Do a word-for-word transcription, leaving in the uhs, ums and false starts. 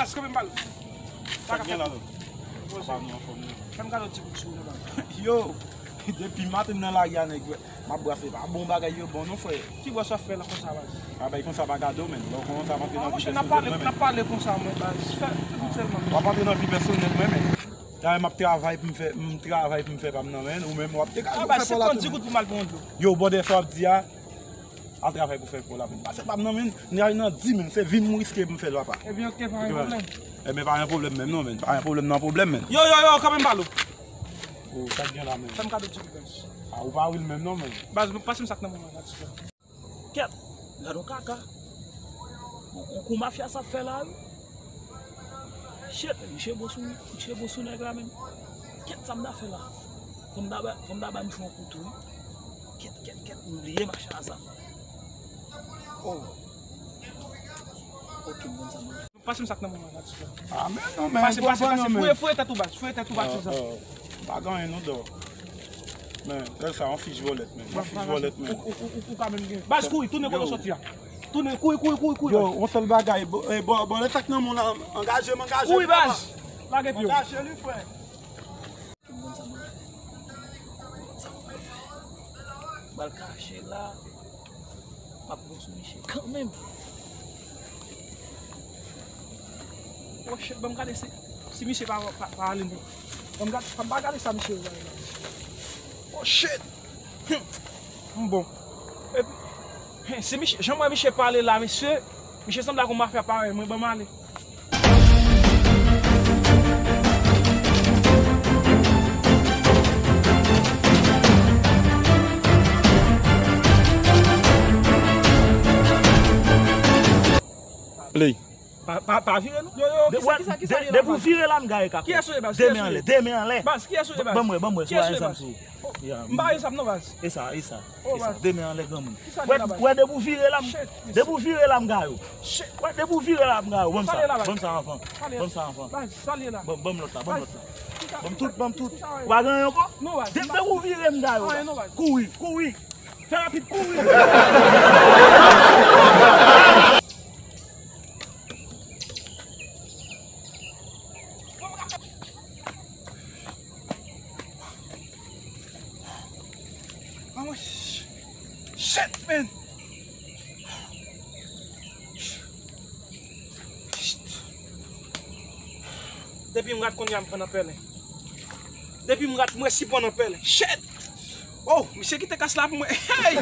Èske m pale? Sa k gen la, non? Apa nou anfòm, non? Fè m gade yon ti kout sou ou, non, baz. Yo, depi maten m nan lari a, nèg, m ap brase pa bon bagay yo bon, non, frè. Ki bò sa fè la konsa, baz? A, bay konsa pa gade w, menn. Lè w kòmanse ap antre nan vi pèsonèl mwen, menn. N ap pale konsa, mwen, baz. Fè tout sèlman. W ap antre nan vi pèsonèl mwen, menn. Talè m ap travay pou m fè, m travay pou m fè pa m nan, menn. Ou menm, w ap te ka fè pa w la tou, menn. Yo, bòdè sa w ap di a, al travay pou fè pa w la, menn. Pa fè pa m nan, menn. N al nan di, menn. Se vi m ou riske pou m fè l, papa. Ebyen, oke, pa gen pwoblèm. Ebyen, pa gen pwoblèm menm, non, menn. Pa gen pwoblèm nan pwoblèm, menn. Yo, yo, yo, kanmenm pale. O, sa k gen la, menn? Fè m kado ti kout, baz. A, ou pa wi l menm, non, menn. Baz, pase m sa k nan men mwen la, ti frè. Kèt, gad on kaka. On, on kou mafya sa ap fè la, wi. Shit, misye bon sou, misye bon sou nèg la menm. Kèt, sa m ta fè la? Fò m ta ba, fò m ta ba misye on kouto, wi. Kèt, kèt, kèt, m bliye machin sa. Oh. Ok, m konn sa m ap fè. Pase m sa k nan men mwen la, ti frè. A, men non, men. Pase, pase, pase. Fouye, fouye tèt ou, baz. Fouye tèt ou, baz, sa. Pa gen anyen, non, dò. Men, gad sa, yon fich vòlèt, men. Yon fich vòlèt, men. Ou, ou, ou, ou ka menm gen. Baz, kouri, tounen kote w soti a. Tounen, kouri, kouri, kouri, kouri, baz. Yo, yon sèl bagay, bò, eh, bò, bò, lè sa k nan men w la, angaje m, angaje m, papa. Kouri, baz. Lage pye w. Angaje li, frè. Ki m konn sa m ap fè. Sa m ap fè. M al kache la. M ap bon sou misye kanmenm. Oh shit, ban m gade si, si misye pa, pa, pa ale non. Ban m gade, ban m pa gade sa misye yo la. Oh shit! Hmm. M bon. Epi, hen, si misye, jan m wè misye pale la, mesye, misye sanble ak yon mafya parèy mwen, ban m ale. Play. Pa, pa, pa vire non. Yo, yo, kisa, kisa, kisa ye la, baz? Depi w vire la, m gaye kako. Kiyès ou ye, baz? De men anlè, de men anlè. Baz, kiyès ou ye, baz? Ban mwen, ban mwen, sou a ensanm sou. M pa ensanm non, baz. E sa, e sa. Oh, baz. De men anlè, granmoun. Kisa gen la, baz? Wè, depi w vire la, m, depi w vire la, m gaye w. Wè, depi w vire la, m gaye w. Ban m sa, ban m sa anvan. Ban m sa anvan. Baz, sa l ye la. Ban, ban m lòt la, ban m lòt la. Ban m tout, ban m tout. Ou pa gen anyen ankò? Non, baz. Depi w vire, m gaye w. Kouri, kouri. Fè rapid, kouri! Shit, man! Depi m rat kounye a m pran nan pèlen. Depi m rat m resi pran nan pèlen. Shit! Oh, misye kite kas la pou mwen. Hey!